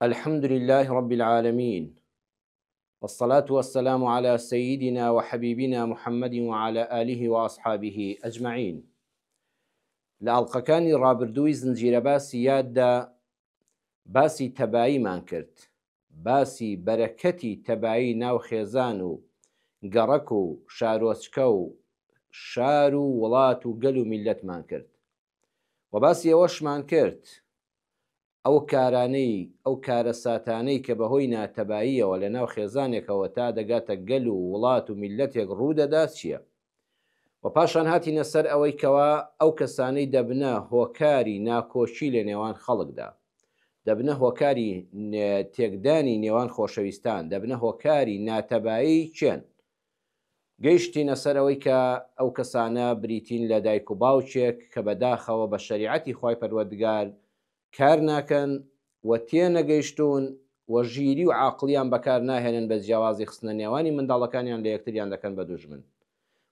الحمد لله رب العالمین والصلاة والسلام على سيدنا وحبيبنا محمد وعلى آله وأصحابه أجمعين. لە ئەڵقەکانی ڕابردووی زنجیرە باسی یاددا باسی تەباییمان کرد، باسی بەرەکەتی تەبایی ناو خێزان و گەڕەک و شارۆچکە و شار و وڵات و گەل و میللەتمان کرد و باسی ئەوەشمان کرد ئەو کارانەی، ئەو کارەساتانەی کە بەهۆی ناتەباییەوە لە ناو خێزانێکەوە تا دەگاتە گەل و وڵات و میللەتێک ڕوو دەدا چییە؟ و پاشان هاتینە سەر ئەوەی کەوا ئەو کەسانەی دەبنە هۆکاری ناکۆکی لە نێوان خەڵکدا، دەبنە هۆکاری تێکدانی نێوان خۆشەویستان، دەبنە هۆکاری ناتەبایی کێن؟ گەیشتینە سەر ئەوەی کە ئەو کەسانە بریتین لە دایک و باوکێک کە بەداخەوە بە شەریعەتی خوای پەروەردگار کار ناکەن و تێنەگەیشتوون و ژیری و عاقڵیان بەکار ناهێنن بە جیاوازی خستنە نێوانی منداڵەکانیان لە یەکتریان دەکەن بە دوژمن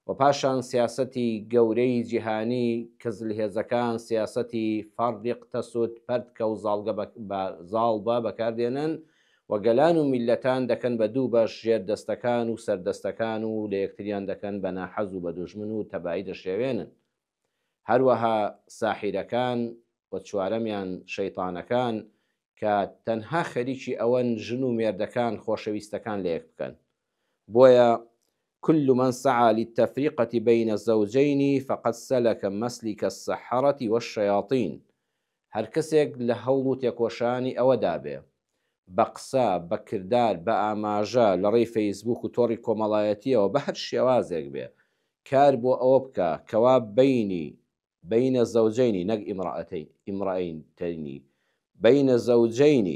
و پاشان سیاسەتی گەورەی جیهانی کە زلهێزەکان سیاسەتی فەڕیق تەسود پەرتکە و زاڵگە بە زاڵ بە بەکاردێنن و گەلان و میللەتان دەکەن بە دوو بەش ژێر دەستەکان و سەردەستەکان و لە یەکتریان دەکەن بە ناحەز و بە دوژمن و تەبایی دەشێوێنن. هەروەها ساحیرەکان و چوارەمیان شەیتانەکان کە تەنها خەریکی ئەوەن ژن و مێردەکان خۆشەویستەکان لەیەک بکەن. بۆیە كل من سعى للتفرقة بين الزوجين فقد سلك مسلك السحرة والشياطين هەر کەسێک لە هەوڵ و تێکۆشانی ئەوەدا بێ بە قسە، بە کردار، بە ئاماژە، لە ڕێی فەیسبووک و تۆڕی کۆمەڵایەتییەوە بە هەر شێوازێک بێ کار بۆ ئەوە بکا کەوا بەینی، بین زوجین نەک امرأتین، امرأتین، بین زوجین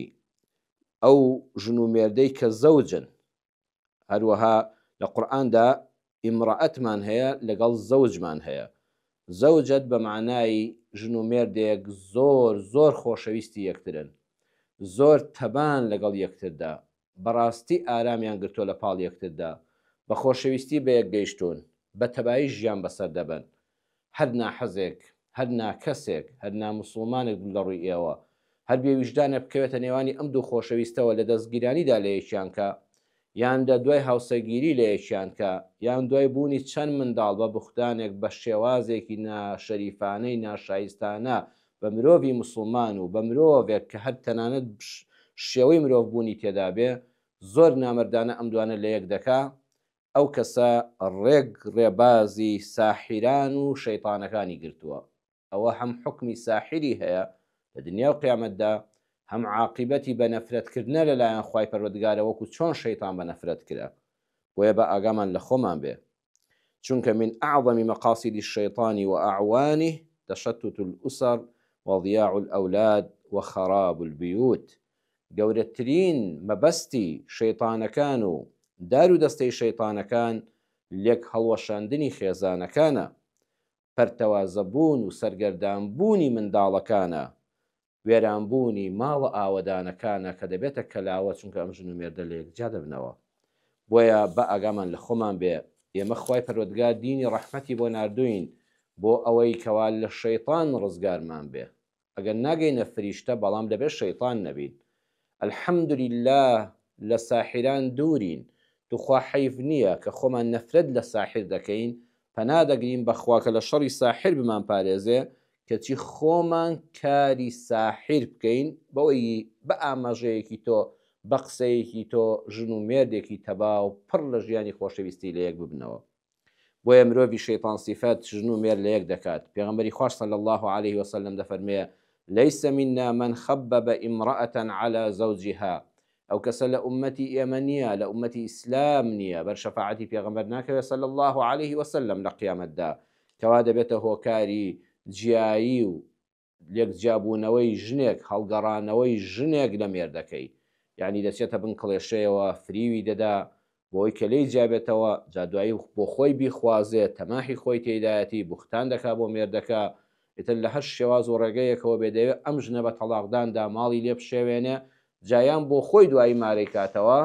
ئەو ژن و مێردەی کە زەوجن، هەروەها لە قورئاندا ئیمڕەئەتمان هەیە لەگەڵ زەوجمان هەیە زەوجەت بە مەعنای ژن و مێردێک زۆر زۆر خۆشەویستی یەکترن زۆر تەبان لەگەڵ یەکتردا بەڕاستی ئارامیان گرتووە لە پاڵ یەکتردا بە خۆشەویستی بەیەک گەیشتوون بە تەبایی ژیان بەسەر دەبەن هەر ناحەزێک، هەر ناکەسێک، هەر ناموسوڵمانێک دوور لە ڕووی ئێوە، هەر بێویژدانێک بکەوێتە نێوانی ئەم دوو خۆشەویستەوە لە دەستگیرانیدا لە یەکیان کا، یان لە دوای هاوسەرگیری لە یەکیان کا، یان دوای بوونی چەند منداڵ بە بوختانێک بە شێوازێکی ناشەریفانەی ناشایستانە بە مرۆڤی موسوڵمان و بە مرۆڤێک کە هەر تەنانەت شێوەی مرۆڤبوونی تێدا بێ، زۆر نامەردانە ئەم دوانە لە یەک دەکا، ئەو کەسە ڕێک ڕێبازی ساحیران و شەیتانەکانی گرتووە، ئەوە هەم حوکمی ساحیری هەیە لە دنیا و قیامەتدا، هەم عاقیبەتی بە نەفرەت کردنە لە لایەن خوای پەروەردگارە وەکو چۆن شەیتان بە نەفرەت کرا. بۆیە با ئاگامان لە خۆمان بێ، چونکە من اعظم مقاصد الشیطان واعوانه تشتت الاسر وضیاع الاولاد وخراب البیوت، گەورەترین مەبەستی شەیتانەکان و دار و دەستەی شەیتانەکان لێک هەڵوەشاندنی خێزانەکانە، پەرتەوازەبوون و سەرگەردان بوونی منداڵەکانە، وێران بوونی ماڵە ئاوەدانەکانە کە دەبێتە کەلاوە چونکە ئەم ژن و مێردە لەیەک جیا دەبنەوە. بۆیە با ئاگامان لە خۆمان بێ ئێمە خوای پەروەردگار دینی ڕەحمەتی بۆ ناردووین بۆ ئەوەی کەوا لە شەیتان ڕزگارمان بێ ئەگەر ناگەینە فریشتە بەڵام دەبێت شەیتان نەبین الحمدللە لە ساحیران دوورین توخوا حەیف نییە کە خۆمان نەفرەت لە ساحیر دەکەین پەنا دەگرین بەخوا کە لە شەڕی ساحیر بمان پارێزێ کەچی خۆمان کاری ساحیر بکەین بەوەی بە ئاماژەیەکی تۆ بە قسەیەکی تۆ ژن و مێردێکی تەبا و پڕ لە ژیانی خۆشەویستی لەیەک ببنەوە. بۆیە مرۆڤی شەیتان سیفەت ژن و مێرد لەیەک دەکات، پێغەمبەری خواش صلی اللە علیه وسلم دەفەرموێ، لیس منا من خبب امرأة علی زوجها، ئەو کەسە لە ئوممەتی ئێمە نییە، لە ئوممەتی ئیسلام نییە، بەر شەفاعەتی پێغەمبەر ناکەوێت صلی اللە علیه وسلم لە قیامەتدا، کەوا دەبێتە هۆکاری جیایی و لێکجیابوونەوەی ژنێک، هەڵگەڕانەوەی ژنێک لە مێردەکەی، یانی دەچێتە بن کڵێشەیەوە، فریوی دەدا بۆی کە لێی جیابێتەوە، جا دوایی بۆ خۆی بیخوازێ، تەماحی خۆی تێیدایەتی، بوختان دەکا بۆ مێردەکە، ئیتر لە هەر شێواز و ڕێگەیەکەوە بێ دەیەوێ ئەم ژنە بە تەڵاقداندا ماڵی لێ بشێوێنێ، جا یان بۆ خۆی دوایی مارەی کاتەوە،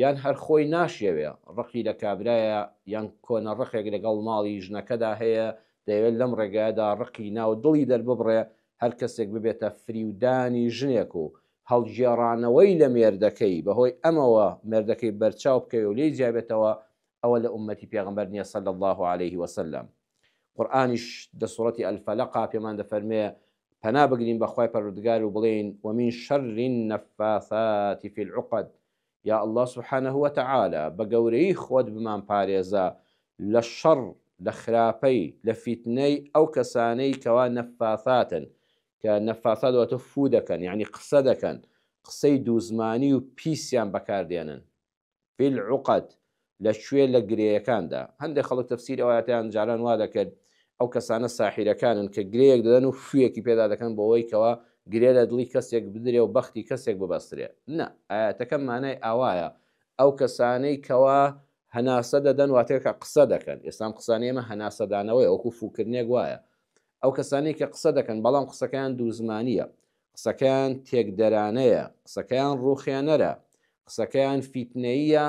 یان هەر خۆی ناشیەوێ، ڕقی لە کابرایە، یان کۆنە ڕقێک لەگەڵ ماڵی ژنەکەدا هەیە، دەیەوێت لەم ڕێگایەدا ڕقی ناو دڵی دەرببڕێ، هەر کەسێک ببێتە فریودانی ژنێک و هەڵگێڕانەوەی لە مێردەکەی بەهۆی ئەمەوە مێردەکەی بەرچاو بکەوێ و لێی جیابێتەوە ئەوە لە ئوممەتی پێغەمبەر نیە صلی اللە علیه وسلم. قورئانیش لە سوڕەتی الفلق پێمان دەفەرموێ پەنا بگرین بە خوای پەروەردگار و بڵێین ومن شر النفاثات فی العقد یا اللە سبحانە وتعالی بە گەورەیی خۆت بمان پارێزە لە شەڕ لە خراپەی لە فیتنەی ئەو کەسانەی کەوا نەفاثاتن کە نەفاثات واتە فوو دەکەن یعنی قسە دەکەن قسەی دووزمانی و پیسیان بەکاردێنن فی العقد، لە کوێ لە گرێیەکاندا. هەندێک خەڵک تەفسیری ئەو ئایەتەیان جاران وا دەکرد ئەو کەسانە ساحیرەکانن کە گرێیەک دەدەن و فویەکی پێدا دەکەن بۆ ئەوەی کەوا گرێ لە دڵی کەسێک بدرێ و بەختی کەسێک ببەسترێ. نا، ئایەتەکە مانای ئاوایە ئەو کەسانەی کەوا هەناسە دەدەن واتە کە قسە دەکەن، ئێستا ئەم قسانەی ئێمە هەناسەدانەوەیە وەکو فووکردنێک وایە. ئەو کەسانەی کە قسە دەکەن بەڵام قسەکەیان دووزمانییە، قسەکەیان تێکدەرانەیە، قسەکەیان ڕووخێنەرە، قسەکەیان فیتنەییە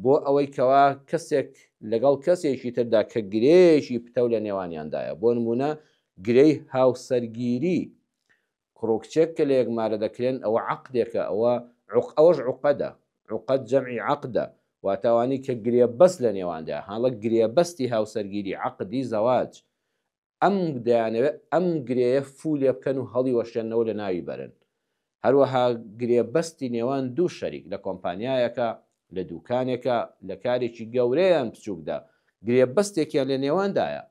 بۆ ئەوەی کەوا کەسێک لەگەڵ کەسێکی تردا کە گرێیەکی پتەو لە نێوانیاندایە، بۆ نموونە گرێی هاوسەرگیری، کوڕ و کچێک کە لە یەک مارە دەکرێن ئەوە عەقدێکە، ئەوە ئەوەش عوقەدە، عوقەد جەمعی عەقدە، واتە ئەوانەی کە گرێبەست لە نێواندایە، هاڵە گرێبەستی هاوسەرگیری، عەقدی زەواج، ئەم دەیانەوێت ئەم گرێیە فوو لێ بکەن و هەڵیوەشێننەوە لە ناوی بەرن. هەروەها گرێبەستی نێوان دوو شەریک لە کۆمپانیایەکە، لە دووکانێکە، لە کارێکی گەورە یان بچووکدا، گرێبەستێکیان لە نێواندایە،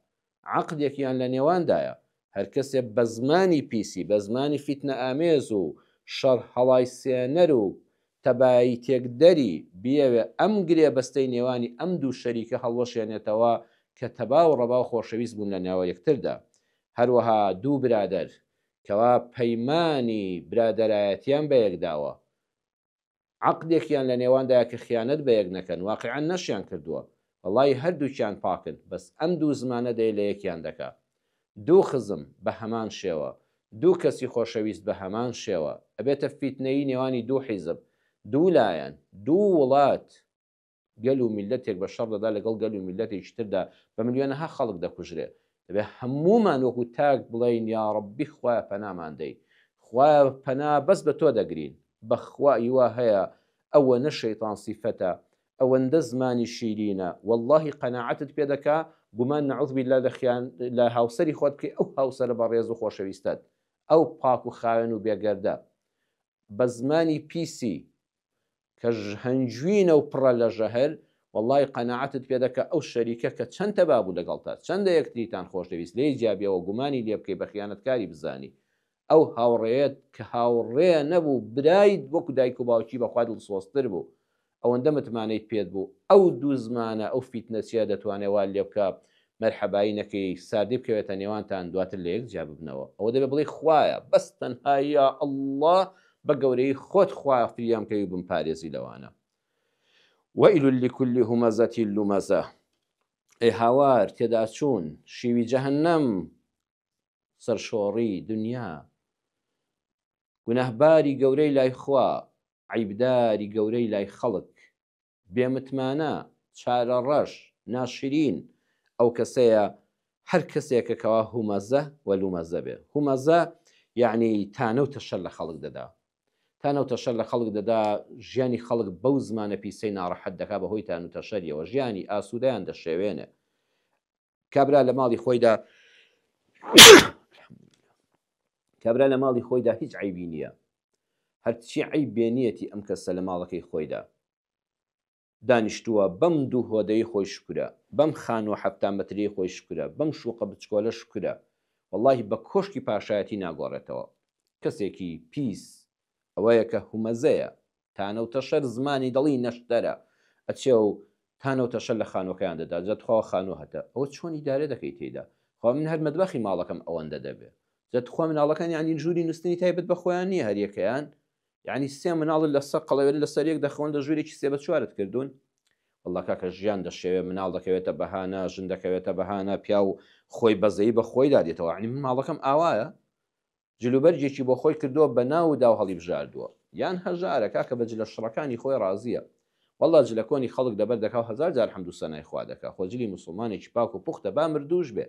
عەقدێکیان لە نێواندایە. هەر کەسێ بە زمانی پیسی، بە زمانی فیتنەئامێز و شەڕهەڵایسێنەر و تەبایی تێکدەری بیەوێ ئەم گرێبەستەی نێوانی ئەم دوو شەریکە هەڵوەشێنێتەوە کە تەبا و ڕەبا و خۆشەویست بوون لە نێو یەکتردا. هەروەها دوو برادەر کەوا پەیمانی برادەرایەتیان بە یەک داوە، عەقدێکیان لە نێواندایە کە خیانەت بە یەک نەکەن، واقیعەن نەشیان کردووە، وەڵڵاهی هەردووکیان پاکن، بەس ئەم دوو زمانە دەی لە یەکیان دەکا. دوو خزم بە هەمان شێوە، دوو کەسی خۆشەویست بە هەمان شێوە، ئەبێتە فیتنەیی نێوانی دوو حیزب، دوو لایەن، دوو وڵات، گەل و میللەتێک بە شەڕ دەدا لەگەڵ گەل و میللەتێکی تردا بە ملیۆنەها خەڵک دەکوژرێ. دەبێ هەموومان وەکو تاک بڵێین یاڕەبی خوایە پەنامان دەی، خوایە پەنا بەس بە تۆ دەگرین، بەخوا ئی وا هەیە ئەوەنە شەیتان سیفەتە ئەوەندە زمانی شیرینە وەڵاهی قەناعەتت پێ دەکا گومان نعوذ باللە لە خیان لە هاوسەری خۆت بکەی ئەو هاوسەرە بەڕێز و خۆشەویستەت ئەو پاک و خاوێن و بێگەردە بە زمانی پیسی کە هەنجوینە و پڕە لە ژەهر وەڵاهی قەناعەتت پێ دەکا ئەو شەریکە کە چەند تەبا بوو لەگەڵتا چەندە یەکتریتان خۆشدەویست لێی جیابیەوە گومانی لێ بکەی بە خیانەتکاری بزانی ئەو هاوڕێیەت کە هاوڕێ نەبوو برایت وەکو دایک و باوکی بەخوا دڵسۆزتر بوو ئەوەندە متمانەیت پێت بوو ئەو دوو زمانە ئەو فیتنەچیە دەتوانێ وات لێ بکا مەرحەبایی نەکەی ساردی بکەوێتە نێوانتان دواتر لە یەک جیا ببنەوە ئەوە دەبێ بڵێی خوایە بەس تەنها یا اللە بە گەورەیی خۆت خوایە فریام کەوی و بمپارێزی لەوانە ویل لکل همزە لمزە ئەی هاوار تێداچوون شیوی جەهەنەم سەرشۆڕی دنیا گوناهباری گەورەی لای خوا عەیبداری گەورەی لای خەڵک بێ متمانە چارە ڕەش ناشرین ئەو کەسەیە هەر کەسێکە کەوا هومەزە و لومەزە بێ هومەزە یعنی تانە و تەشەر لە خەڵک دەدا تانە و تەشەر لە خەڵک دەدا ژیانی خەڵک بەو زمانە پیسەی ناڕەحەت دەکا بەهۆی تان و تەشەریەوە ژیانی ئاسوودەیان دەشێوێنێ کابرا لە ماڵی خۆیدا کابرا لە ماڵی خۆیدا هیچ عیبی نییە هەرچی عیب بێنیەتی ئەم کەسە لە ماڵەکەی خۆیدا دانیشتووە بەم دوو هۆدەی خۆی شکرە بەم خانووە حەفتا مەتری خۆی شکرە بەم شوقە بچکۆلە شکرە وەڵاهی بە کۆشکی پاشایەتی ناگۆڕێتەوە کەسێکی پیس ئەوەیە کە هومەزەیە تانە و تەشەر زمانی دڵی نەشتەرە ئەچێ و تانە و تەشەر لە خانووەکەیان دەدا جا تخوا خانوو هەتە ئەوە چۆن ئیدارە دەکەی تێیدا خوا من هەر مەدبەخی ماڵەکەم ئەوەندە دەبێ جا تخوا مناڵەکان یعنی ژووری نووستنی تایبەت بە خۆیان نییە هەریەکەیان یعنی سێ مناڵ لەسەر قەڵەوێن لەسەر یەک دەخەون لە ژوورێکی سێ بە چوارت کردوون والله کاکە ژیان دەشێوێ مناڵ دەکەوێتە بەهانە ژن دەکەوێتە بەهانە پیاو خۆی بەزەی بە خۆیدا دێتەوە یعنی من ماڵەکەم ئاوایە جلوبەرگێکی بۆ خۆی کردووە بە ناو و داو هەڵیبژاردووە. یان هەژارە کاکە بە جلە شڕەکانی خۆی ڕازییە. وەڵڵا جلە کۆنی خەڵک لەبەر دەکا و هەزار جار حەمد و سەنای خوا دەکا. خۆ جلی موسوڵمانێکی پاک و پوختە با مردووش بێ.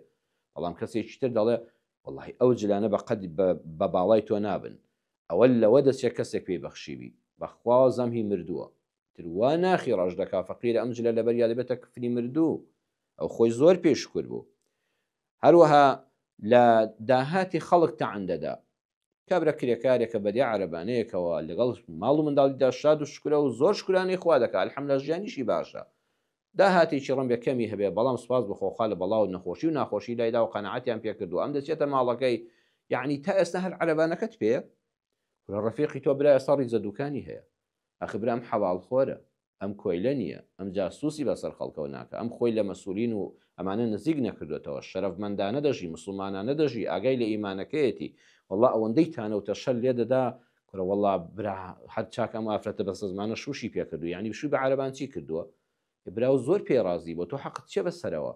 بەڵام کەسێکی تر دەڵێ وەڵڵاهی ئەو جلانە بە قەد بە باڵای تۆ نابن. ئەوە لەوە دەچێ کەسێک پێی بەخشیبی. بەخوا وازام هی مردووە. ئیتر وا ناخی ڕەش دەکا فەقیرە ئەم جلە لەبەریا دەبێتە کفنی مردوو. ئەو خۆی زۆر پێی شوکر بوو. هەروەها لە داهاتی خەڵک تەعن دەدا. کابرا کرێکارێکە بەدێ عەرەبانەیەکەوە لەگەڵ ماڵ و منداڵیدا شاد و شوکرە و زۆر شوکرانەی خوا دەکا الحمدللە ژیانیشی باشە. داهاتێکی ڕەنبێ کەمی هەبێ بەڵام سوپاس بۆ خوا لە بەڵا و نەخۆشی و ناخۆشی لایدا و قەناعەتیان پێ کردووە ئەم دەچێتە ماڵەکەی یەعنی تا ئێستا هەر عەرەبانەکەت پێیە؟ کورە ڕەفیقی تۆ برا ئێستا ڕیزە دوکانی هەیە ئەخ برا ئەم حەڵاڵ خۆرە ئەم کۆیلە نییە ئەم جاسوسی بەسەر خەڵکەوە ناکا ئەم خۆی لە مەسولین و ئەمانە نزیک نەکردۆتەوە شەرەفمەندانە دەژی مسوڵمانانە دەژی ئاگای لە ئیمانەکەیەتی وەڵا ئەوەندەی تانە و تەشەر لێ دەدا کورە وەڵا برا هەر چاک ئەم ئافرەتە بەسەزمانە شوشی پێ کردووە یعنی شوی بە عەرەبان چی کردووە برا و زۆر پێی ڕازی بۆ تۆ حەقت چیە بەسەرەوە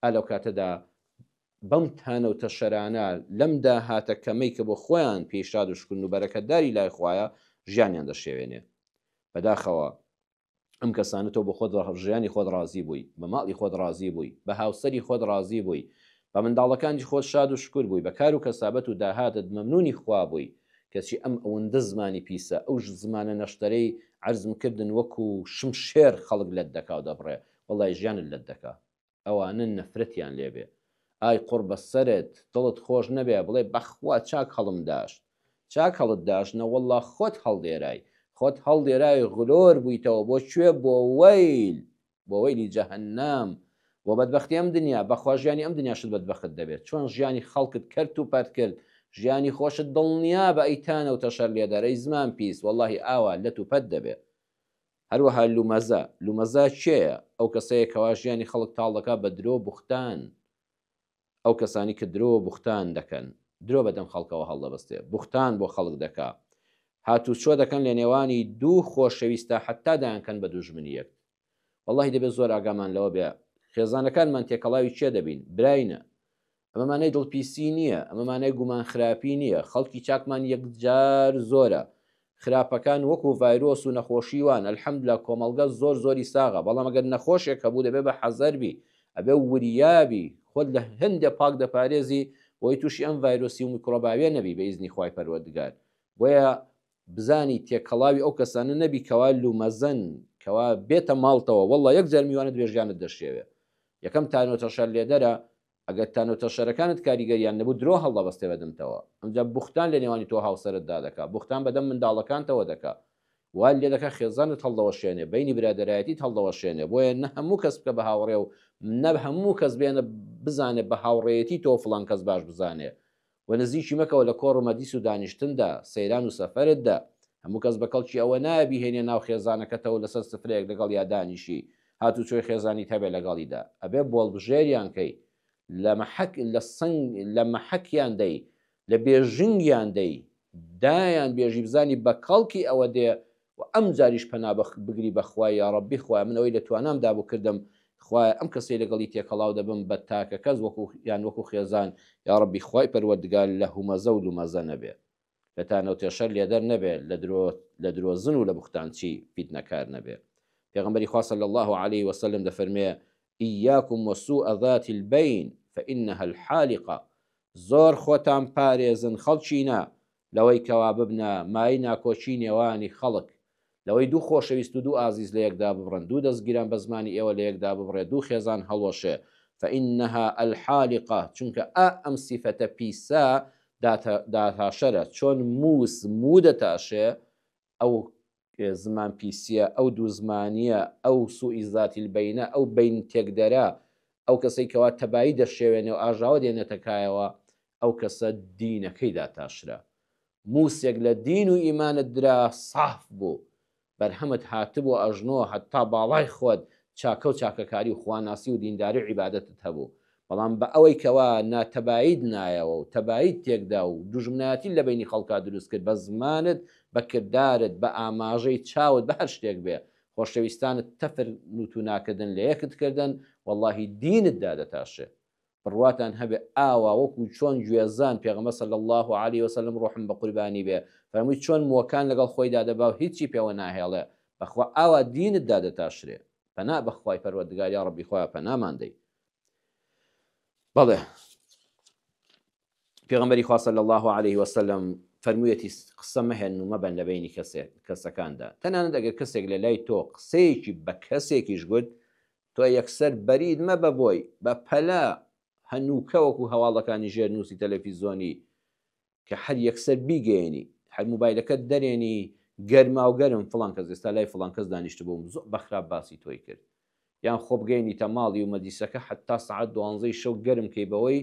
ئا لەو کاتەدا بەم تانە و تەشەرانە لەم داهاتە کەمەی کە بۆ خۆیان پێی شاد و شکرن و بەرەکەتداری لای خوایە ژیانیان دەشێوێنێ بەداخەوە ئەم کەسانە تۆ بۆ خۆت ژیانی خۆت ڕازی بووی بە ماڵی خۆت ڕازی بووی بە هاوسەری خۆت ڕازی بووی بە منداڵەکانی خۆت شاد و شکر بووی بە کار و کەسابەت و داهاتت مەمنونی خوا بووی کەچی ئەم ئەوەندە زمانی پیسە ئەو زمانە نەشتەرەی عەرزم کردن وەکو شمشێر خەڵک لەت دەکا و دەبڕێ وەڵای ژیانت لەت دەکا ئەوانە نەفرەتیان لێ بێ. ئای قوڕ بە سەرت دڵت خۆش نەبێ بڵێ بەخوا چاک هەڵم داشت چاک هەڵت داشت نەوەڵڵا خۆت هەڵدێرای خۆت هەڵدێرای غلۆر بوویتەوە بۆ کوێ بۆ وەیل بۆ وەیلی جەهەنەم بۆ بەدبەختی ئەم دنیا بەخوا ژیانی ئەم دنیاشت بەدبەخت دەبێت چۆن ژیانی خەڵکت کەرت و پەرت کرد ژیانی خۆشت دڵنیابە ئەی تانە و تەشەر لێدەر ئەی زمان پیس وەڵاهی ئاوا لەت و پەت دەبێ هەروەها لومەزە، لومەزە کێیە؟ ئەو کەسەیە کەوا ژیانی خەڵک تاڵ دەکات بە درۆ و بوختان، ئەو کەسانی کە درۆ و بوختان دەکەن، درۆ بە دەم خەڵکەوە هەڵدەبەستێ، بوختان بۆ خەڵک دەکا، هاتوچۆ دەکەن لە نێوانی دوو خۆشەویستا حەتتا دەیانکەن بە دوژمنی یەک. وەڵاهی دەبێ زۆر ئاگامان لەوە بێ خێزانەکانمان تێکەڵاوی کێ دەبین، براینە، ئەمە مانای دڵپیسی نییە، ئەمە مانای گومان خراپی نییە، خەڵکی چاکمان یەکجار زۆرە، خراپەکان وەکو ڤایرۆس و نەخۆشی وان، الحمدللە کۆمەڵگە زۆر زۆری ساغە، بەڵام ئەگەر نەخۆشێک هەبوو دەبێ بە حەزەر بی، ئەبێ وریا بی، خۆت لە هەندێ پاک دەپارێزی بۆی تووشی ئەم ڤایرۆسی و میکرۆباویە نەبی بە ئیزنی خوای پەروەردگار. بۆیە بزانی تێکەڵاوی ئەو کەسانە نەبی کەوا لومەزەن، کەوا بێتە ماڵتەوە واللە یەک جار میوانت بێ ژیانت دەشێوێ. یەکەم تانۆتەشەر لێدەرە، ئەگەر تانۆتەشەرەکانت کاریگەریان نەبوو درۆ هەڵدەبەستێ بەدەمتەوە، ئەمجا بوختان لە نێوانی تۆ هاوسەرتدا دەکا، بوختان بەدەم منداڵەکانتەوە دەکا، وات لێدەکا خێزانت هەڵدەوەشێنێ، بەینی برادەرایەتیت هەڵدەوەشێنێ، بۆیە نە هەموو کەس بکە بە هاوڕێ و نە هەموو کەس بێنە بزانێ بە هاوڕێیەتی تۆ فڵان کەس باش بزانێ و نزیکی مەکەوە لە کۆڕ و مەجلیس و دانیشتندا، سەیران و سەفەرتدا. هەموو کەس بە کەڵکی ئەوە نایە بیهێنیە ناو خێزانەکەتەوە و لەسەر سفرەیەک لەگەڵیا دانیشی، هاتوچۆی خێزانیت هەبێ لەگەڵیدا. ئەبێ بۆڵبژێریان کەی، لە مەحەک لە سنگ لە مەحەکیان دەی، لە بێژنگیان دەی، دایان بێژی بزانی بە کەڵکی ئەوە دێ و ئەمجاریش پەنا بگری بە خوای یاڕەبی خوایە من ئەوەی لە توانام دابوو کردم خوایە ئەم کەسەی لەگەڵی تێکەڵاو دەبم بە تاکە کەس وەکو یان وەکو خێزان یاڕەبی خوای پەروەردگار لە هومەزە و لومەزە نەبێ لە تانە و تێشەر لێدەر نەبێ لە درۆ لە درۆزن و لە بوختانچی فیتنەکار نەبێ پێغەمبەری خوا صلی الله علیه وسلم دەفەرمێ إياكم وسوء ذات البين فإنها الحالقة زۆر خۆتان پارێزن خەڵکینە لەوەی کەوا ببنە مایەی ناکۆکی نێوانی خەڵک، لەوەی دوو خۆشەویست و دوو ئازیز لەیەک داببڕن، دوو دەستگیران بە زمانی ئێوە لەیەک داببڕێ، دوو خێزان هەڵوەشێ، فإنها الحالقە، چونکە ئا ئەم سیفەتە پیسە داتاشەرە، چۆن موس موو دەتاشێ، ئەو زمان پیسیە، ئەو دووزمانیە، ئەو سوئی ذات البینە، ئەو بەین تێکدەرە، ئەو کەسەی کەوا تەبایی دەشێوێنێ و ئاژاوە دێنێتە کایەوە، ئەو کەسە دینەکەی داتاشرا. موسێک لە دین و ئیمانت درا ساف بوو. بەرهەمت هاتبووە ئەژنۆ هەتا باڵای خۆت چاکە و چاکەکاری و خواناسی و دینداری و عیبادەتت هەبوو. بەڵام بە ئەوەی کەوا ناتەباییت نایەوە و تەباییت تێکدا و دوژمنایەتیت لە بەینی خەڵکا دروست کرد بە زمانت، بە کردارت، بە ئاماژەی چاوت، بە هەر شتێک بێ خۆشەویستانت تەفر نوتونا کردن لە یەکت کردن، وەڵاهی دینت دادەتاشێ. بڕواتان هەبێ ئاوا وەکو چۆن گوێزان پێغەمبەر صلی اللە علیە وسلم ڕۆحم بە قوربانی بێ فەرمووی چۆن مووەکان لەگەڵ خۆیدا دەبا و هیچی پێوە ناهێڵێ بەخوا ئاوا دینت دادەتاشرێ پەنا بەخوای پەروەردگار یا ڕەبی خوایە پەنامان دەی بەڵێ پێغەمبەری خوا صلی الله علیه وسلم فەرموویەتی قسە مەهێن و مەبەن لە بەینی کەسێک کەسەکاندا تەنانەت ئەگەر کەسێک لە لای تۆ قسەیەکی بە کەسێکیش گوت تۆ یەکسەر بەرید مەبە بۆی بە پەلە هەنووکە وەکو هەواڵەکانی ژێر نووسی تەلەفیزۆنی کە هەر یەکسەر بیگەیەنی هەر موبایلەکەت دەرێنی گەرماو گەرم فڵان کەس ئێستا لای فڵان کەس دانیشتبووم زۆر بەخراپ باسی تۆی کرد یان خۆ بگەینیتە ماڵی و مەجلیسەکە حەتا سەعات دوانزەی شەو گەرم کەی بەوەی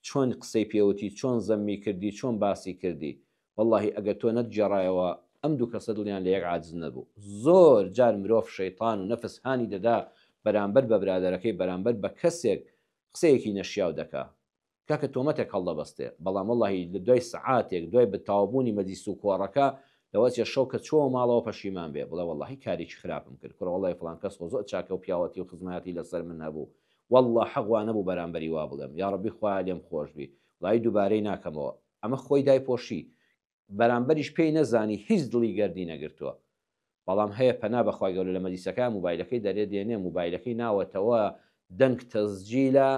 چۆن قسەی پێوتی چۆن زەممی کردی چۆن باسی کردی وەڵاهی ئەگەر تۆ نەتگێڕایەوە ئەم دوو کەسە دڵیان لە یەک عاجز نەبوو زۆر جار مرۆڤ شەیتان و نەفس هانی دەدا بەرامبەر بە برادەرەکەی بەرامبەر بە کەسێک قسەیەکی نەشیاو دەکا کاکە تۆمەتێک هەڵدەبەستێ بەڵام وەڵاهی لە دوای سەعاتێک دوای بە تەواوبوونی مەجلیس و کۆڕەکە لەوەچێ شەو کە چۆوە ماڵەوە پەشیمان بێ بڵێ وەڵاهی کارێکی خراپم کرد کوڕە وەڵاهی فڵان کەس خۆ زۆر چاکە و پیاوەتی و خزمایەتی لەسەر من هەبوو وەڵڵا حەق وانەبوو بەرامبەری وا بڵێم یاڕەبی خوایە لێم خۆش بی وەڵاهی دووبارەی ناکەمەوە ئەمە خۆی دایپۆشی بەرامبەریش پێی نەزانی هیچ دڵی گەردی نەگرتووە بەڵام هەیە پەنا بەخوای گەورە لە مەجلیسەکە موبایلەکەی دەرێ دێنێ موبایلەکەی ناوەتەوە دەنگ تەسجیلە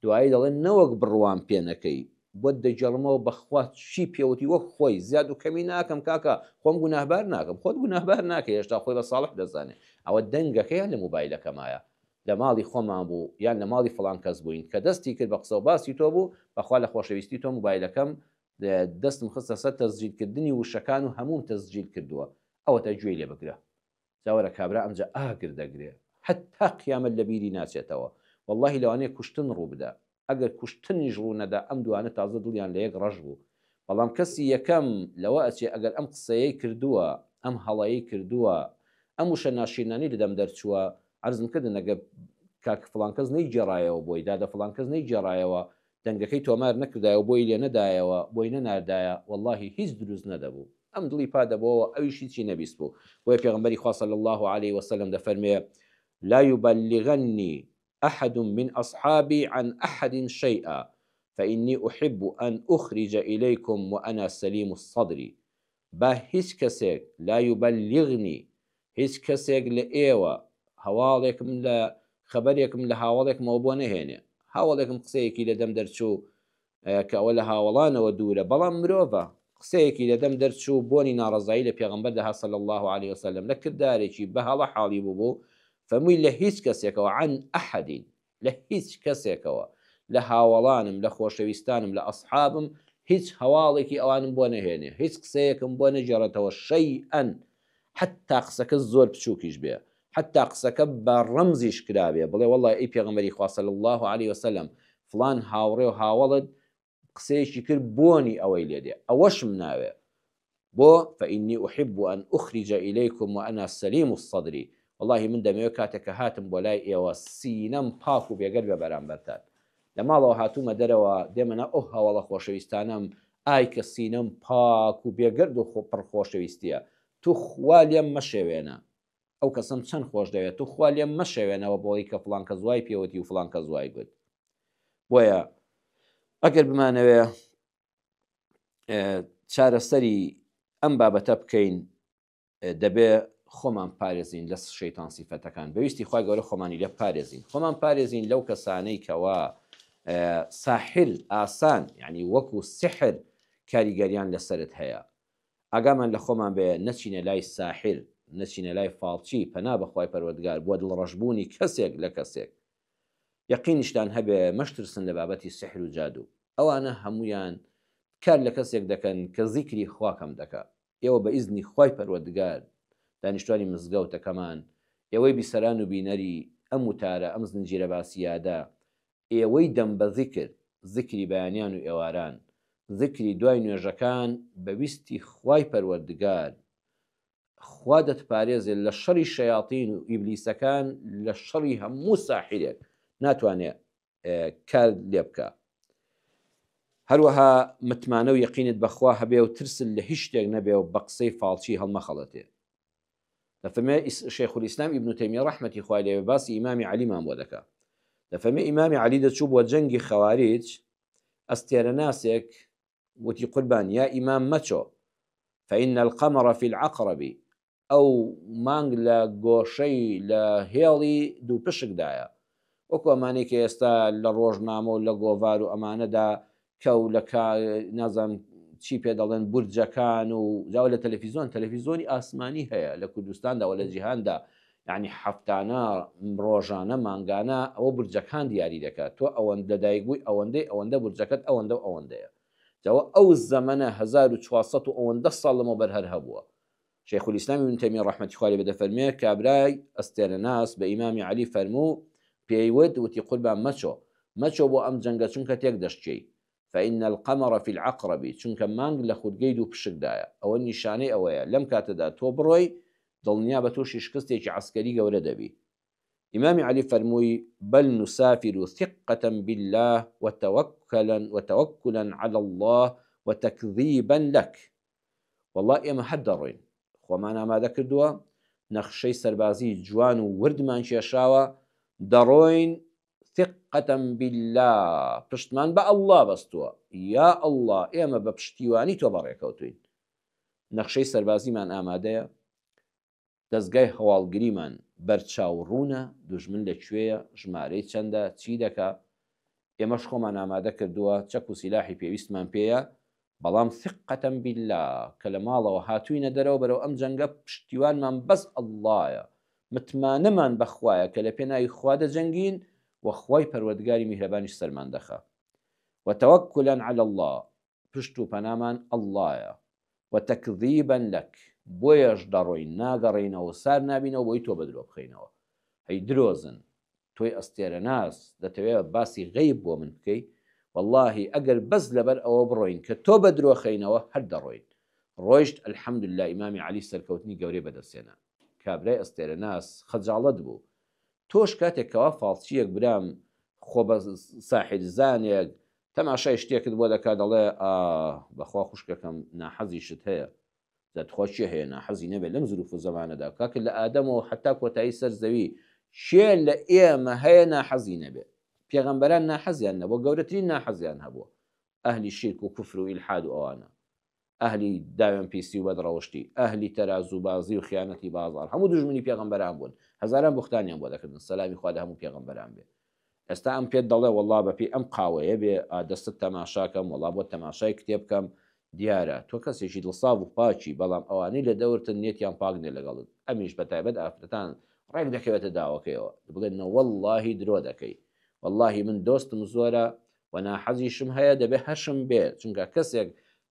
دوایی دەڵێن نەوەک بڕوام پێ نەکەی بۆت دەگێڕمەوە بەخوا چی پێوتی وەک خۆی زیاد و کەمی ناکەم کاکە خۆم گوناهبار ناکەم خۆت گوناهبار ناکەی هێشتا خۆی بە ساڵح دەزانێ ئەوە دەنگەکەیان لە موبایلەکەمایە لە ماڵی خۆمان بوو یان لە ماڵی فڵان کەس بووین کە دەستی کرد بە قسە و باسی تۆ بوو بەخوا لە خۆشەویستی تۆ موبایلەکەم دەستم خستە سەر تەسجیل کردنی وشەکان و هەمووم تەسجیل کردووە ئەوەتا گوێی لێ بگرە جا وەرە کابرا ئەمجا ئاگر دەگرێ هەتا قیامەت لە بیری ناچێتەوە وەڵاهی لەوانەیە کوشتن ڕوو بدا ئەگەر کوشتنیش ڕوو نەدا ئەم دوانە تازە دڵیان لە یەک ڕەش بوو بەڵام کەسی یەکەم لەوە ئەچێ ئەگەر ئەم قسەیەی کردووە ئەم هەڵەی کردووە ئەم وشە ناشیرنانەی لە دەم دەرچووە عەرزم کردن ئەگەر کاک فڵان کەس نەیگێڕایەوە بۆی دادە فڵان کەس نەیگێڕایەوە دەنگەکەی تۆمار نەکردایە و بۆی لێ نەدایەوە، بۆی نەناردایە، وەڵڵاهی هیچ دروست نەدەبوو. ئەم دڵی پا دەبۆوە، ئەویش هیچی نەبیستبوو. بۆیە پێغەمبەری خوا صلی اللە علیە وسلم دەفەرموێ، لا یبلغنی احد من اصحابی عن احد شیئا فانی احب ان اخرج الیکم وانا سلیم الصدر با هیچ کەسێک، لا یبلغنی، هیچ کەسێک لە ئێوە هەواڵێکم لە خەبەرێکم لە هاوەڵێکمەوە بۆ نەهێنێ. هاوەڵێکم قسەیەکی لە دەم دەرچوو کە ئەوە لە هاوەڵانەوە دوورە، بەڵام مرۆڤە، قسەیەکی لە دەم دەرچوو بۆنی ناڕەزایی لە پێغەمبەر دەهات صلی اللە علیە وسلم لە کردارێکی بە هەڵە حاڵی بووبوو، فەرمووی لە هیچ کەسێکەوە عن احد لە هیچ کەسێکەوە لە هاوەڵانم لە خۆشەویستانم لە ئەسحابم هیچ هەواڵێکی ئەوانم بۆ نەهێنێ هیچ قسەیەکم بۆ نەگێڕێتەوە شەیئا حەتتا قسەکە زۆر بچووکیش بێ حەتتا قسەکە بە ڕەمزیش کرابێ بڵێ وەڵڵا ئەی پێغەمبەری خوا صلی اللە علیە وسلم فڵان هاوڕێ و هاوەڵت قسەیەکی کرد بۆنی ئەوەی لێ دێ ئەوەشم ناوێ بۆ فإنی أحب أن أخرج إليكم وأنا سليم الصدر وەڵاهی من دەمەوێت کاتێک کە هاتم بۆ لای ئێوە سینەم پاک و بێگەرد بێ بەرامبەرتان لە ماڵەوە هاتوومە دەرەوە دێمە ناو ئەو هاوەڵە خۆشەویستانەم ئای کە سینەم پاک و بێگەرد و پڕ خۆشەویستیە توخوا لێم مەشێوێنە ئەو کەسەم چەند خۆش دەوێت توخوا لێم مەشێوێنەوە بۆی کە فڵان کەس وای پێوتی و فڵان کەس وای گوت بۆیە ئەگەر بمانەوێ چارەسەری ئەم بابەتە بکەین دەبێ خۆمان پارێزین لە شەیتان سیفەتەکان بەویستی خوای گەورە خۆمانی لێ پارێزین خۆمان پارێزین لەو کەسانەی کەوا ساحر ئاسان یعنی وەکو سحر کاریگەریان لەسرت هەیە ئاگامان لە خۆمان بێ نەچینە لای ساحر نەچینە لای فاڵچی پەنا بەخوای پەروەردگار بۆ دڵڕەشبوونی کەسێک لە کەسێک یەقینیشتان هەبێ مەشترسن لە بابەتی سحر و جادوو ئەوانە هەموویان کار لە کەسێک دەکەن کە زیکری خوا کەم دەکا ئێوە بە ئیزنی خوای پەروەردگار دانیشتوانی مزگەوتەکەمان ئێوەی بیسەران و بینەری ئەم وتارە ئەم زنجیرە باسی یادە ئێوەی دەم بە زیکر زیکری بەیانیان و ئێواران زیکری دوای نوێژەکان بە ویستی خوای پەروەردگار خوا دەتپارێزێ لە شەڕی شەیاتین و ئیبلیسەکان لە شەڕی هەموو ساحیرێک ناتوانێ کار لێ بکە هەروەها متمانە و یەقینت بەخوا هەبێ و ترست لە هیچ شتێک نەبێ و بە قسەی فاڵچی هەڵمەخەڵەتێ دەفەرمێ شێخ الئیسلام ئیبن تەیمیە ڕەحمەتی خوای لێ باسی ئیمامی عەلیمان بۆ دەکا دەفەرمێ ئیمامی عەلی دەچوو بۆ جەنگی خەواریج ئەستێرەناسێک وتی قوربان یا ئیمام مەچۆ فإن القمر في العقرب ئەو مانگ لە گۆشەی لە هێڵی دووپشکدایە وەکو ئەمانەی کە ئێستا لە ڕۆژنامە و لە گۆڤار و ئەمانەدا کە و لە کا نازانم چی پێ دەڵێن بورجەکان و جاوە لە تەلەفیزۆن تەلەفیزۆنی ئاسمانی هەیە لە کوردستاندا و لە جیهاندا یعنی هەفتانە ڕۆژانە مانگانە ئەوە بورجەکان دیاری دەکات تۆ ئەوەند لەدایک بووی ئەوەندەی ئەوەندە بورجەکەت ئەوەندە و ئەوەندەیە جاوە ئەو زەمەنە 1400 و ئەوەندە ساڵ لەمەوبەر هەر هەبووە شیخ الاسلام ابن تیمیە ڕەحمەتی خوای لێ بێ دەفەرموێ، کابرای ئەستێرەناس بە ئیمامی عەلی فەرموو، پێی وت، وتی قوربان مەچۆ، مەچۆ بۆ ئەم جەنگە چونکە تێک دەشکێی، فان القمر فی العقرب، چونکە مانگ لە خولگەی دووپشکدایە، ئەوە نیشانەی ئەوەیە لەم کاتەدا تۆ بڕۆی دڵنیابە تووشی شکستێکی عەسکەری گەورە دەبی. ئیمامی عەلی فەرمووی، بل نسافر ثقە باللە وتوکلا علی اللە وتکذیبا لک، وەڵا ئێمە هەر دەڕۆین، خۆمان ئامادە کردووە، نەخشەی سەربازی جوان و وردمان کێشاوە، دەڕۆین ثقە باللە، پشتمان بە اللە بەستووە، یا اللە ئێمە بە پشتیوانی تۆ بەڕێکەوتووین، نەخشەی سەربازیمان ئامادەیە، دەزگای هەواڵگریمان بەرچاو ڕوونە، دوژمن لە کوێیە، ژمارەی چەندە، چی دەکا، ئێمەش خۆمان ئامادە کردووە، چەک و سیلاحی پێویستمان پێیە، بەڵام ثقە باللە کە لە ماڵەوە هاتووینە دەرەوە بەرەو ئەم جەنگە پشتیوانمان بەس اللە یە، متمانەمان بە خوایە کە لە پێناوی خوا دەجەنگین و خوای پەروەردگاری میهرەبانیش سەرمان دەخا. وتوکلا علی اللە پشت و پەنامان اللە یە. وتکذیبا لک بۆیەش دەڕۆین ناگەڕێینەوە و سار نابینەوە بۆی تۆ بەدرۆ بخەینەوە هەی درۆزن تۆی ئەستێرەناس دەتەوێ باسی غەیب بۆ من بکەی وەڵاهی ئەگەر بەس لەبەر ئەوە بڕۆین کە تۆ بەدرۆ خەینەوە هەر دەڕۆین ڕۆیشت الحمدللە ئیمامی عەلی سەرکەوتنی گەورەی بەدەستهێنا کابرای ئەستێرەناس خەجاڵەت بوو تۆش کاتێک کەوا فاڵچیەک برام خۆ بە ساحیر زانێک تەماشای شتێکت بۆ دەکا دەڵێ ئاه بەخوا خوشکەکەم ناحەزیشت هەیە جا تخوا کێ هەیە ناحەزی نەبێت لەم زروف و زەمانەدا کاکە لە ئادەمەوە حتا کۆتایی سەر زەوی کێ لە ئێمە هەیە ناحەزی نەبێ پێغەمبەران ناحەزیان نەبووە گەورەترین ناحەزیان هەبووە ئەهلی شیرک و کوفر و ئیلحاد و ئەوانە ئەهلی داوێن پیسی و بەدڕەوشتی ئەهلی تەرازوبازی و خیانەتی بازاڕ هەموو دوژمنی پێغەمبەران بوون هەزاران بوختانیان بۆ دەکردن سەلامی خوا لە هەموو پێغەمبەران بێ ئێستا ئەم پێت دەڵێ وەڵا بەپێی ئەم قاوەیە بێ ئا دەستت تەماشاکەم وەڵا بۆت تەماشای کتێب بکەم دیارە تۆ کەسێکی دڵساف و پاکی بەڵام ئەوانەی لە دەورتن نیەتیان پاک نیە لەگەڵت ئەمیش بەتایبەت ئافرەتان ڕێک دەکەوێتە داوەکەیەوە بڵێ نەوەڵڵاهی درۆ دەکەی وەڵاهی من دۆستم زۆرە و ناحەزیشم هەیە دەبێ هەشم بێ چونکە کەسێک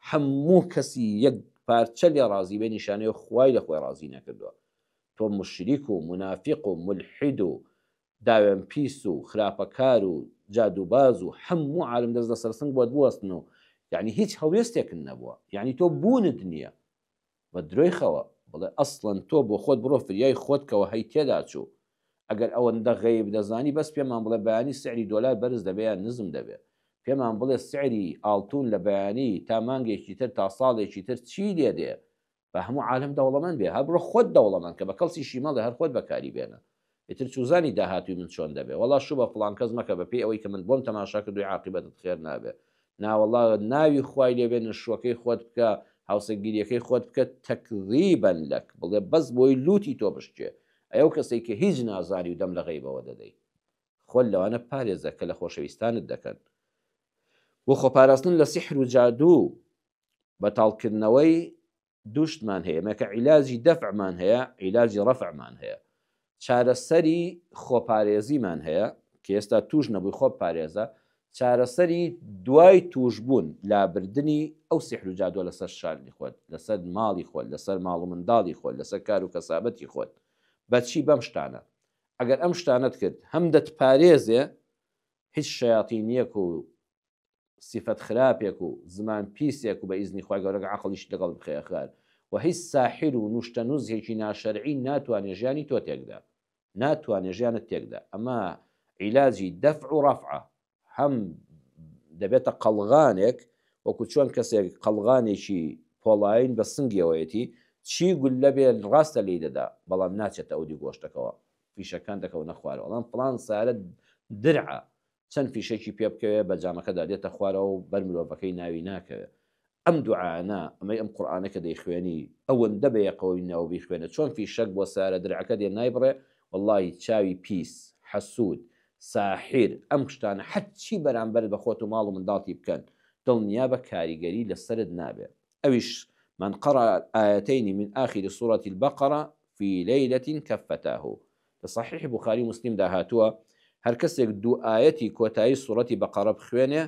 هەموو کەسی یەک پارچە لێ ڕازی بێ نیشانەیە خوای لە خۆی ڕازی نەکردووە تۆ موشریک و مونافیق و مولحید و داوێن پیس و خراپەکار و جادووباز و هەموو عالم دەست لەسەر سنگ بۆت بوەستن و یعنی هیچ هەڵوێستێکت نەبووە یعنی تۆ بوونت نییە بە درۆی خەوە بڵێ ئەسڵەن تۆ بۆ خۆت بڕۆ فریای خۆت کەوە هەی تێدا چوو ئەگەر ئەوەندە غەیب دەزانی بەس پێمان بڵێ بەیانی سعری دۆلار بەرز دەبێ یان نزم دەبێ پێمان بڵێ سعری ئاڵتون لە بەیانی تا مانگێکی تر تا ساڵێکی تر چی لێ دێ با هەموو عالەم دەوڵەمەند بێ هەر بڕۆ خۆت دەوڵەمەند کە بە کەڵسیشی مەڵێ هەر خۆت بەکاری بێنە ئیتر چوزانی داهاتووی من چۆن دەبێ وەڵا شوو بە فڵان کەس مەکە بە پێی ئەوەی کە من بۆم تەماشا کردووی عاقیبەتت خێر نابێ ناوەڵا ناوی خوای لێ بێنە شووەکەی خۆت بکە هاوسەرگیریەکەی خۆت بکە تەکذیبا لەک بڵێ بەس بۆی لوتی تۆ بشکێ ئەی ئەو کەسەی کە هیچ نازانی و دەم لە غەیبەوە دەدەی خۆت لەوانە پارێزە کە لە خۆشەویستانت دەکەن بۆ خۆپاراستن لە سیحر و جادوو بەتاڵکردنەوەی دوو شتمان هەیە مەکە عیلاجی دەفعمان هەیە عیلاجی ڕەفعمان هەیە چارەسەری خۆپارێزیمان هەیە کە ئێستا توش نەبووی خۆ پارێزە چارەسەری دوای توشبوون لابردنی ئەو سیحر و جادوە لەسەر شانی خۆت لەسەر ماڵی خۆت لەسەر ماڵ و منداڵی خۆت لەسەر کار و کەسابەتی خۆت بەچی بەم شتانە ئەگەر ئەم شتانەت کرد هەم دەتپارێزێ هیچ شەیاتینیەک و سیفەت خراپێک و زمان پیسێک و بە ئیزنی خوای گەورە عەقڵیشت لەگەڵ بخەیە خار و هیچ ساحیر و نوشتە نوزهێکی ناشەرعی ناتوانێ ژیانی تۆ تێکدا ناتوانێ ژیانت تێکدا ئەمە عیلاجی دەفع و ڕەفعە هەم دەبێتە قەڵغانێک وەکو چۆن کەسێک قەڵغانێکی پۆڵاین بە سنگیەوەیەتی چی گوللە بێ ڕاستە لێی دەدا بەڵام ناچێتە ئەودی گۆشتەکەوە فیشەکان دەکەونە خوارەوە بەڵام فڵان سارە درعە چەند فیشەکی پێ بکەوێ بە جامەکەدا دێتە خوارەوە و بەر مرۆڤەکەی ناوی ناکەوێ ئەم دوعایانە ئەمەی ئەم قورئانە کە دەیخوێنی ئەوەندە بە یەقەوەی ناو بیخوێنە چۆن فیشەک بۆ سارە درعەکە دێ نایبڕێ وەڵاهی چاوی پیس حەسود ساحیر ئەم شتانە هەرچی بەرامبەرت بە خۆت و ماڵ و منداڵتی بکەن. دڵنیابە کاریگەری لەسەرت نابێ ئەویش، من قرأ الآیتین من آخر سورة البقرە فی لیلە کفتاه، لە صحیح بوخاری و مسلمدا هاتووە، هەرکەسێک دوو ئایەتی کۆتایی سورەتی بەقەڕە بخوێنێ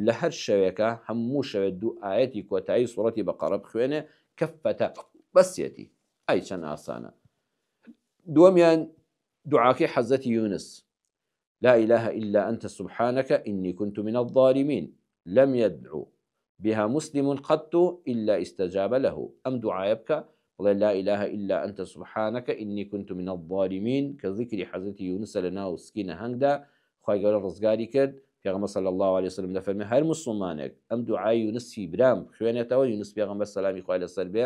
لە هەر شەوێکا هەموو شەوێ دوو ئایەتی کۆتایی سورەتی بەقەڕە بخوێنێ کفتاه بەسیەتی، ئای چەند ئاسانە. دووەمیان دوعاکەی حەزرەتی یونس، لا اله الا انت سبحانک انی کنت من الظالمین لم یدع بها مسلم قط الا استجاب له ئەم دوعایە بکە بڵێ لا اله الا انت سبحانک انی کنت من الظالمین کە زیکری حەزرەتی یونسە لە ناو سکی نەهەنگدا خوای گەورە ڕزگاری کرد پێغەمبەر صلی اللە علیه وسلم دەفەرمێ هەر موسڵمانێک ئەم دوعای یونسی برام بخوێنێتەوە یونس پێغەمبەر سەلامی خوای لەسەر بێ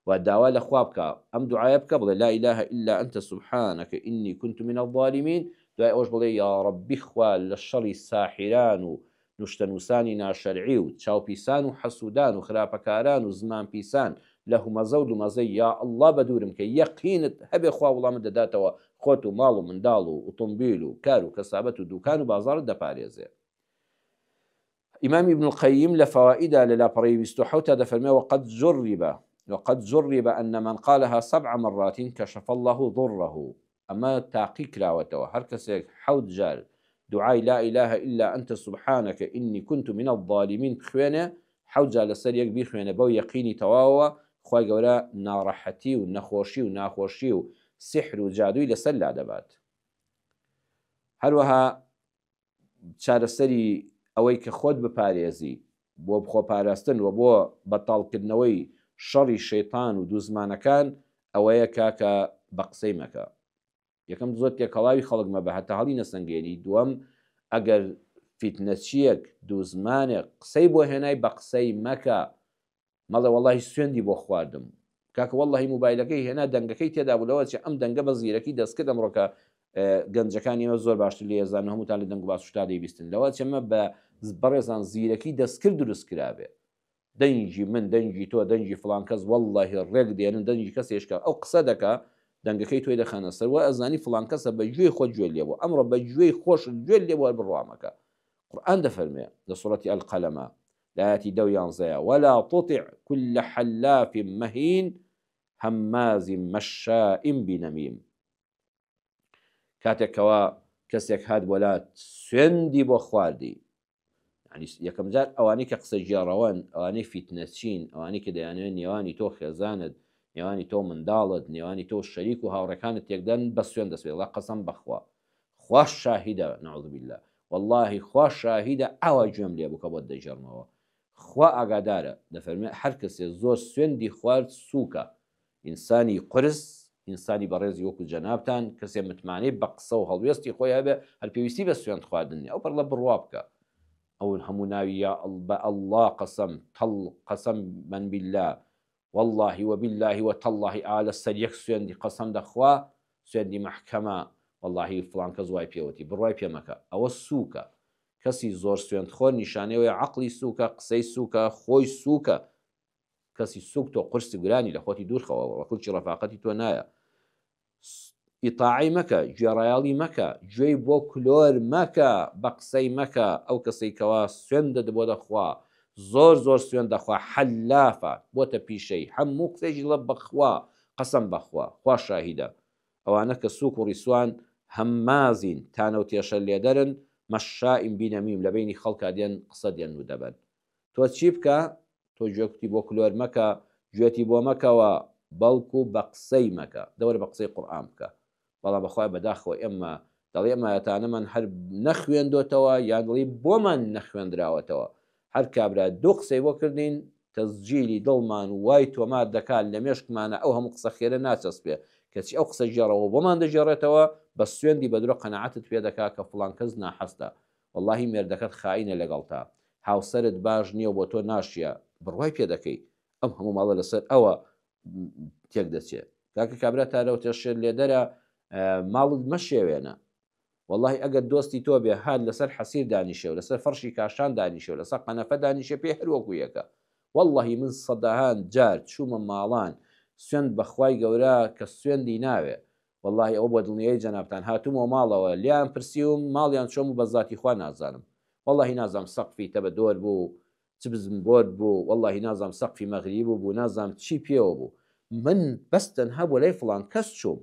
و داوا لە خوا بکا ئەم دوعایە بکە بڵێ لا اله الا انت سبحانك انی كنت من الظالمین دوای ئەوەش بڵێ یاڕەبی خوا لە شەڕی ساحیران و نوشتەنوسانی ناشەرعی و چاوپیسان و حەسودان و خراپەکاران و زمان پیسان لە هومەزە و لومەزەی یا اللە بەدوورم کە یەقینت هەبێ خوا وڵامت دەداتەوە خۆت و ماڵ و منداڵ و ئوتومبیل و کار و کەسابەت و دوکان و بازاڕت دەپارێزێ. ئیمام ابن القیم لە فوائیدا لە لاپەڕەی 27 تا دەفەرمێ وقد جرب وقد جرب أن من قالها سبع مرات كشف الله ضره ئەمە تاقی کراوەتەوە هەر کەسێک حەوت جار دوعای لا الە الا انت سبحانک انی کنت من الظالمین بخوێنێ حەوت جار لەسەر یەک بیخوێنێ بەو یەقینی تەواوەوە خوای گەورە ناڕەحەتی و نەخۆشی و ناخۆشی و سیحر و جادووی لەسەر لادەبات هەروەها چارەسەری ئەوەی کە خۆت بپارێزی بۆ خۆپاراستن و بۆ بەتاڵکردنەوەی شەڕی شەیتان و دووزمانەکان ئەوەیە کاکە بە قسەی مەکە. یەکەم زۆر تێکەڵاوی خەڵک مەبە هەتا هەڵی نەسەنگێنی، دووەم ئەگەر فیتنەچییەک، دووزمانێک قسەی بۆ هێنای بە قسەی مەکە، مەڵێ وەڵاهی سوێندی بۆ خواردم. کاکە وەڵاهی موبایلەکەی هێنا دەنگەکەی تێدا بوو لەوە چێ ئەم دەنگە بە زیرەکی دەستکرد ئەمڕۆکە گەنجەکانی ئێمە زۆر باشتر لێ زان و هەمووتان لە دەنگ و باس شتا دەیبیستن لەوە چێ مە بە بەڕێزان زیرەکی دەستکرد دروست کرابێ دەنگی من دەنگی تۆ دەنگی فڵان کەس وەڵاهی ڕێک دێنن دەنگی کەسێشکە ئەو قسە دەکا دەنگەکەی تۆی دەخەنە سەر وە ئەزانی فڵان کەسە بە گوێی خۆت گوێ لێ بوو ئەمڕۆ بە گوێی خۆشت گوێ لێ بوو هەر بڕوامەکە قورئان دەفەرمێ لە سوڕەتی القەلەمە لە ئایەتی دە و یانزەیە، ولا تطع کل حلاف مهین هماز مشاء بنمیم. کاتێک کەوا کەسێک هات بۆ لات سوێندی بۆ خواردی یعنی یەکەم جار ئەوانەی کە قسە گێڕەوەن ئەوانەی فیتنەچین ئەوانەی کە دەیانەوێت نێوانی تۆ خێزانت نێوانی تۆ منداڵت نێوانی تۆ شەریک و هاوڕێکانت تێکدەن بە سوێن دەست پێ قەسەم بەخوا خوا شاهیدە نعوذ باللە وەڵاهی خوا شاهیدە ئاوا گوێم لێ بوو کە بۆت دەگێڕمەوە خوا ئاگادارە دەفەرمێ هەر کەسێ زۆر سوێندی خوارد سووکە ئینسانی قورس ئینسانی بەڕێزی وەکو جەنابتان کەسێ متمانەی بە قسە و هەڵوێستی خۆی هەبێ هەر پێویستی بە سوێند خواردن نیە ئەو پەڕڵە بڕوا بکە ئەو هەموو ناوی یا بە اللە قەسەم تەڵ قەسەم من باللە وەڵاهی وبیلاهی وتەڵاهی ئا لەسەر یەک سوێندی قەسەم دەخوا سوێندی مەحکەمە وەڵاهی فڵان کەس وای پێوتی بڕوای پێ مەکە ئەوە سوکە کەسی زۆر سوێند خۆر نیشانەی ئەوەیە عەقڵی سوکە قسەی سوکە خۆی سوکە کەسی سوک تۆ قورسی گرانی لە خۆتی دوورخەوە ڕەکوڵکی ڕەفاقەتی تۆ نایە ئیتاعەی مەکە، گوێڕایەڵی مەکە، گوێی بۆ کلۆر مەکە، بە قسەی مەکە، ئەو کەسەی کەوا سوێندت بۆ دەخوا، زۆر زۆر سوێند دەخوا، حەلافە، بۆتە پیشەی، هەموو قسەیەکی دەڵێ بەخوا، قەسەم بەخوا، خوا شاهیدە. ئەوانە کە سووک و ڕیسوان، هەممازین، تانە و تێشە لێدەرن، مەششائین بینەمیم، لە بەینی خەڵکا دێن قسە دێن و دەبەن. تۆ چی بکە؟ تۆ گوێکوتی بۆ کلۆر مەکە، گوێتی بۆ مەکەوە، بەڵکو بە قسەی مەکە، دەوەرە بە قسەی قورئان بکە. بەڵام بەخوای بەداخەوە ئێمە دەڵێی ئەم ئایەتانەمان هەر نەخوێندۆتەوە یان دەڵێی بۆمان نەخوێندراوەتەوە. هەر کابرا دوو قسەی بۆ کردین تەسجیلی دڵمان و وای تۆمار دەکات لە مێشکمانا ئەو هەموو قسە خێرە ناچەسپێ، کەچی ئەو قسە گێڕەوە بۆمان دەگێڕێتەوە بە سوێندی بە درۆ قەناعەتت پێ دەکا کە فڵان کەس ناحەزتە. وەڵاهی مێردەکەت خائینە لەگەڵتا هاوسەرت باش نیەو بۆ تۆ ناشیە بڕوای پێ دەکەی ئەم هەموو ماڵە لەسەر ئەوە تێک دەچێ کاکە کابرا تارەوتە شێر لێدەرە ماڵت مەشێوێنە واللهی ئەگەر دۆستی تۆ بێ هات لەسەر حەسیر دانیشێ و لەسەر فەرشی کاشان دانیشێ و لەسەر قەنەفە دانیشێ پێ هەر وەکو یەکە واللهی من سەدەهان جار چوومە ماڵان سوێند بەخوای گەورە کە سوێندی ناوێ وەڵاهی ئەوە بۆ دڵنیایی جەنابتان هاتوومەوە ماڵەوە لێیان پرسیوم ماڵیان چۆن بوو بە زاتی خوا نازانم وەڵاهی نازانم سەقفی تەبە دۆر بوو. چ بزمبۆرد بوو وەڵاهی نازانم سەقفی مەغریب بوو نازانم چی پێوە بوو من بەس تەنها بۆ لای فڵان کەس چووم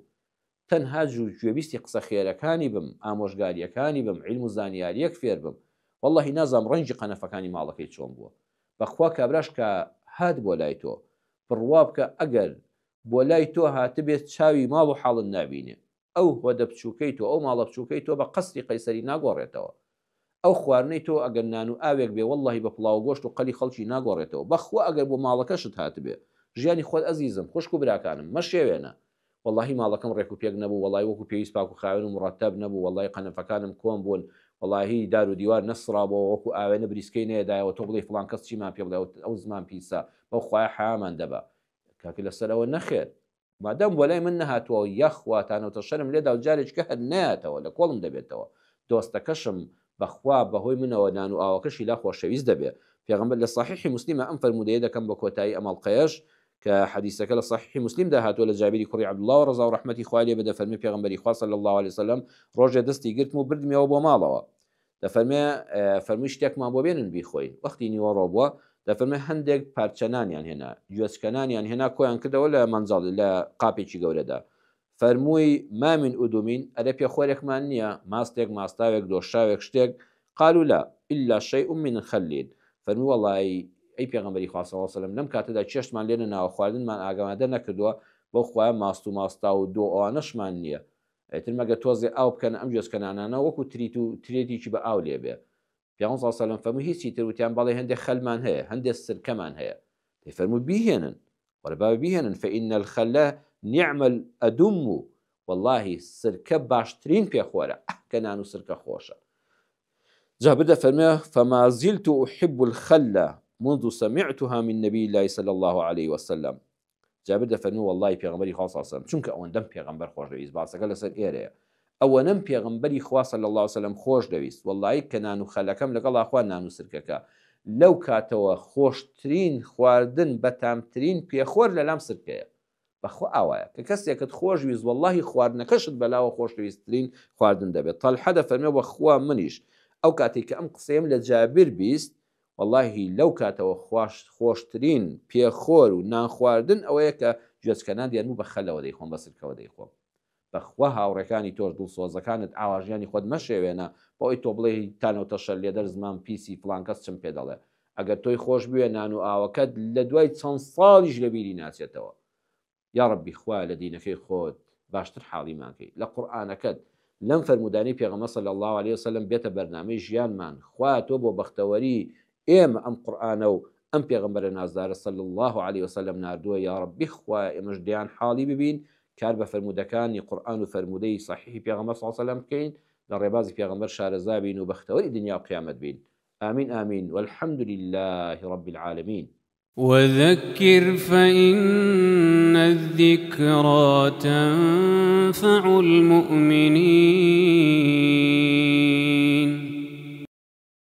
تەنها گوێبیستی قسە خێرەکانی بم ئامۆژگاریەکانی بم عیلم و زانیاریەک فێر بم وەڵاهی نازانم ڕەنگی قەنەفەکانی ماڵەکەی چۆن بووە بەخوا کابراش کە هات بۆ لای تۆ بڕوا بکە ئەگەر بۆ لای تۆ هاتبێت چاوی ماڵ و حاڵت نابینێ ئەو هۆدە بچوکەی تۆ ئەو ماڵە بچوکەی تۆ بە قەسری قەیسەری ناگۆڕێتەوە ئەو خواردنەی تۆ ئەگەر نان و ئاوێک بێ وەڵڵاهی بە پڵاو و گۆشت و قەلی خەڵکی ناگۆڕێتەوە بەخوا ئەگەر بۆ ماڵەکەشت هاتبێ ژیانی خۆت ئەزیزم خوشک و براکانم مەشێوێنە وەڵڵاهی ماڵەکەم ڕێک و پێک نەبوو وەڵڵاهی وەکو پێویست پاک و خاوێن و مڕەتەب نەبوو وەڵڵاهی قەنەفەکانم کۆن بوون وەڵڵاهی دار و دیوار نەسڕابۆوە وەکو ئاوێنە بریسکەی نەیەدایەوە تۆ بڵێی فڵان کەس چیمان پێ بڵێ ئەو زمان پیسە بەو خوایە حەیامان دەبا کاکە لەسەر ئەوە نەخێر مادام بۆلای من نەهاتووە یاخوا تانەوتە شەرم لێدا و جارێکیکە هەر نەیاتەوە لە کۆڵم دەبێتەوە دۆستەکەشم بەخوا بەهۆی منەوە نان و ئاوەکەشی لا خۆشەویست دەبێ پێغەمبەر لە صحیحی موسلیمە ئەم فەرموودەیە دەکەم بە کۆتایی ئەم ئەڵقەیەش کە حەدیسەکە لە صحیحی موسلیمدا هاتووە لە جابیری کوڕی عەبدوڵڵاوە ڕەزا و ڕەحمەتی خوای لێ بێ دەفەرموێ پێغەمبەری خوا صلی اللە علیه وسلم ڕۆژێ دەستی گرتم و بردمیەوە بۆ ماڵەوە دەفەرمێ فەرمووی شتێکمان بۆ بێنن بیخۆین وەختی نیوەڕۆ بووە دەفەرمێ هەندێک پارچە نانیان هێنا گوێچکە نانیان هێنا کۆیان کردەوە لە مەنجەڵ لە قاپێکی گەورەدا فەرمووی ما من ئودومین ئەرێ پێخۆرێکمان نییە ماستێک ماستاوێک دۆشاوێک شتێک قالوا لا إلا شيء من خل فەرمووی وەڵی ئەی پێغەمبەری خوا صلی الله علیه و سلم لەم کاتەدا چێشتمان لێ نەناوە خواردنمان ئاگامادە نەکردووە بەو خوایە ماست و ماستاو و دۆ ئەوانەشمان نییە ئیتر مەگەر تۆزێ ئاو بکەنە ئەم گوێچکە نانانە وەکو تریت و ترێتێکی بە ئاو لێ بێ. پێغەمبەر صلی اللە علیە و سلم فەرمووی هیچی تر وتیان بەڵێ هەندێ خەلمان هەیە هەندێ سرکەمان هەیە. دەی فەرمووی بیهێنن وەرە با بیهێنن فإن الخل نعم الأدم وەڵاهی سرکە باشترین پێخۆرە ئەه کە نان و سرکە خۆشە. جابر دەفەرموێ فما زلت أحب الخل منذ سمعتها من نبي الله صلى الله عليه وسلم جابر دەفەرموێ وەڵڵاهی پێغەمبەری خوا صلی اللە علیە وسلم چونکە ئەوەندەم پێغەمبەر خۆش دەویست باسەکە لەسەر ئێرەیە ئەوەنەم پێغەمبەری خوا صلی اللە علیە وسلم خۆش دەویست وەڵڵاهی کە نان و خەلەکەم لەگەڵا خوا نان و سرکەکە لەو کاتەوە خۆشترین خواردن بەتامترین پێخۆر لەلام سرکەیە بەخوا ئاوایە کە کەسێکت خۆش ویست وەڵڵاهی خواردنەکەشت بەلاوە خۆشەویستترین خواردن دەبێت تەلحە دەفەرمێ وەخوا منیش ئەو کاتێک کە ئەم قسەیەم لە جابر 20 وەڵاهی لەو کاتەوە خواش خۆشترین پێخۆر و نان خواردن ئەوەیە کە گوێچکە نان دێنم و بە خەلەوە دەیخۆم بە سرکەوە دەیخۆم بەخوا هاوڕێکانی تۆش دڵسۆزەکانت ئاوا ژیانی خۆت مەشێوێنە بەوەی تۆ بڵێی تانەو تەشەر لێدەر زمان پیسی فڵان کەس چم پێ دەڵێ ئەگەر تۆی خۆش بوێ نان و ئاوەکەت لە دوای چەند ساڵیش لە بیری ناچێتەوە یاڕەبی خوایە لە دینەکەی خۆت باشتر حاڵیمان کەی لە قورئانەکەت لەم فەرموودانەی پێغەمبەر صلی اللە علیە وسلم بێتە بەرنامەی ژیانمان خوایە تۆ بۆ بەختەوەری ئێمە ئەم قورئانە و ئەم پێغەمبەرە نازدارە صلی اللە علیە وسلم ناردووە یاڕەبی خوایە ئێمەش لێیان حاڵی ببین کار بە فەرموودەکانی قورئان و فەرموودەی صحیحی پێغەمبەر صلی اللە علیە وسلم بکەین لە ڕێبازی پێغەمبەر شارەزا بین و بەختەوەری دنیا و قیامەت بین آمین آمین والحمد لله رب العالمین. وذکر فإن الذکری تنفع المؤمنین.